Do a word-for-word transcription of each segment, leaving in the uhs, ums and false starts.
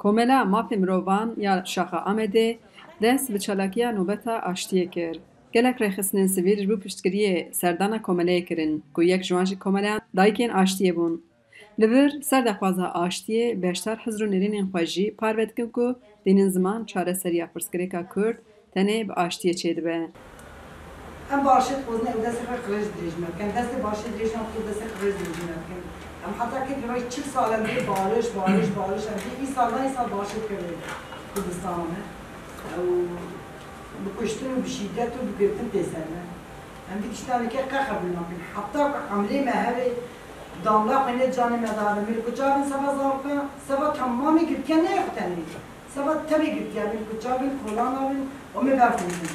Komela Mafê Mirovan ya Şaxa Amedê dest bi çalakiya Nobeta Aştiyê kir. Gelek rêxistinên sivîl ji bo piştgiriyê serdana komeleyê kirin, ku yek ji wan jî komeleyan Dayikên Aştiyê bûn. Li vir serdexwaza aştiyê beşdar hizr û nêrînên xwe jî parve dikin ku dînin ziman çareseriya pirsgirêka Kurd tenê bi aştiyê çêdibe. Em barişê dixwazin, ew destê xwe qirêj dirêj me bikin. Destê barişê dirêj me, xwe destê qirêj dirêj me bikin. Em heta kê dibe çil sal em bê bariş, bariş, bariş, em bê îsal, ne îsal barişê dikeve Kurdistana me. Ew bi kuştin û bi şîdet û bi girtin tê ser me. Em vî tiştanê kê qe qebûl nakin. Heta ku emrê me hebe damla xwînê canê me dane. Min ku çavin seba zarokana, seba temamê girtiya ne yê xwe tenê. Seba tevê girtiya min ku çavin kolana bin û me berxwînin.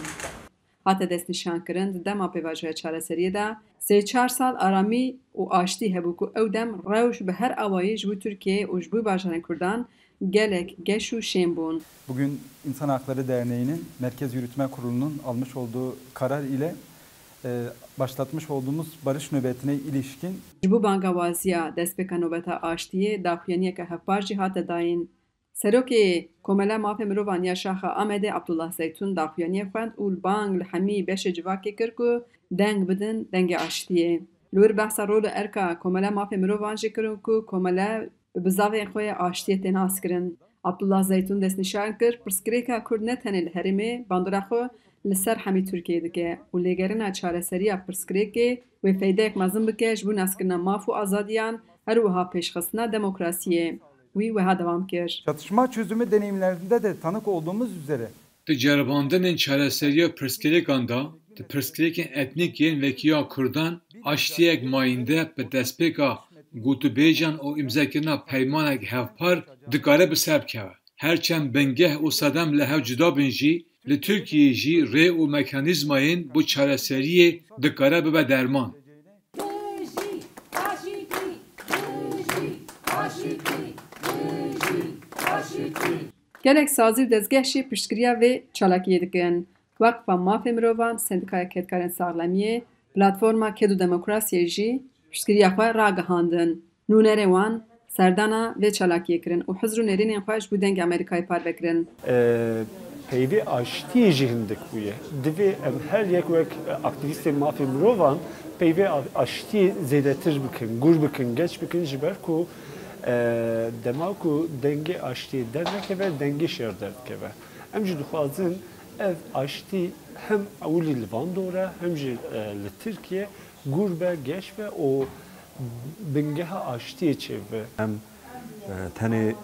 Hate destnîşankirin, di dema pêvajoya çareseriyê de sê çar sal aramî û aştî hebû ku ew dem rewş bi her awayî ji bo Tirkiyeyê û ji bo bajarên Kurdan gelek geş û şên bûn. Bugün İnsan Hakları Derneği'nin Merkez Yürütme Kurulu'nun almış olduğu karar ile, e, başlatmış olduğumuz barış nöbetine ilişkin Ji bo bangawaziya destpêka nobeta aştiyê daxuyaniyeke hevpar jî hate dayîn. Serokê Komela Mafê Mirovan ya Şaxa Amedê Abdullah Zeytun daxuyaniyê xwend û li bang li hemî beşê civakê kir ku deng bidin dengê aştiyê. Li wir behsa rol û erka Komela Mafê Mirovan jî kirin ku komele bi bizavên xwe yê aştiyê tê naskirin. Abdullah Zeytun destnîşan kir, pirsgirêka Kurd ne tenê li herêmê bandora xwe li ser hemî Tirkiyeyê dike û lêgerîna çareseriya pirsgirêkê wê feydeyek mezin bike ji bo naskirina maf û azadiyan, her wiha pêşxistina demokrasiyê. Wî wiha dewam kir. Çatışma çözümü deneyimlerinde de tanık olduğumuz üzere, Di ceribandinên çareseriya pirsgirêkan de, di pirsgirêkên etnîk yên wekî ya Kurdan, aştiyek mayînde bi destpêka gotûbêjan û îmzekirina peymanek hevpar dikare bi ser bikeve. Her çend bingeh û sedem li hev cuda bin jî, li Tirkiyeyê jî rê û mekanîzmayên bo çareseriyê dikare bibe derman. Gelek sazî û dezgeh jî piştgiriya vê çalakiyê dikin. Weqfa Mafê Mirovan, Sendikaya Kedkarên Saxlemiyê, Platforma Ked û Demokrasiyê jî piştgiriya xwe ragihandin. Nûnerê wan serdana vê çalakiyê kirin û hizr û nêrînên xwe ji bo Dengê Amerîkayê parve kirin. E, peyvê aştiyê jî hindik bûye. Divê em her yek wek aktîvîstên mafê mirovan peyvê a-, aştiyê zêdetir bikin, gûr bikin, geç bikin, ji ber ku, e, dema ku dengê aştiyê dernekeve, dengê şer derdikeve. Em jî dixwazin ev aştî hem ewilî li van dor e, hem jî, e, li Tirkiye gûr be, geş be û bingeha aştiyê çêbibe. Em, e, tenê, e,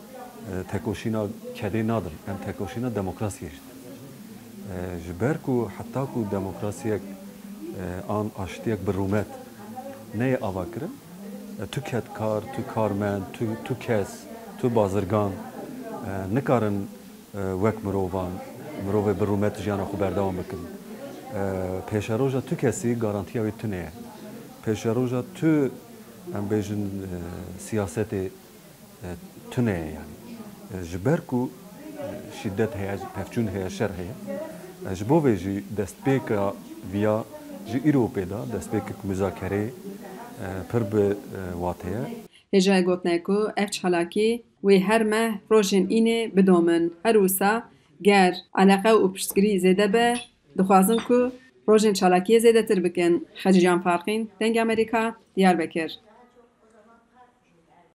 tekoşîna kedê nadin, em tekoşîna demokrasiyê jî din. E, ji ber ku heta ku demokrasiyek, e, an aştiyek bi rûmet neyê avakirin, e, tu kedkar, tu karmend, tu, tu kes, tu bazirgan, e, nikarin, e, wek mirovan, mirovê bi rûmet jiyana xwe berdewam bikin. E, pêşeroja tu kesî garantiya wê tune ye. Pêşeroja tu, em bêjin, e, siyasetê, e, tune ye yanî. E, ji ber ku, e, şîdet heye, pevçûn heye, şer heye. E, ji bo vê jî destpêka viya ji îro pê de, destpêkek muzakerê, e, pir bi, e, wate ye. Hêjayê gotinê ku ev çalakî wê her meh rojên înê bidomin. Her wisa ger eleqe û piştgirî zêde be, dixwazin ku rojên çalakiyê zêdetir bikin. Xecîcan Farqîn, Dengê Amerîka, Diyarbekir.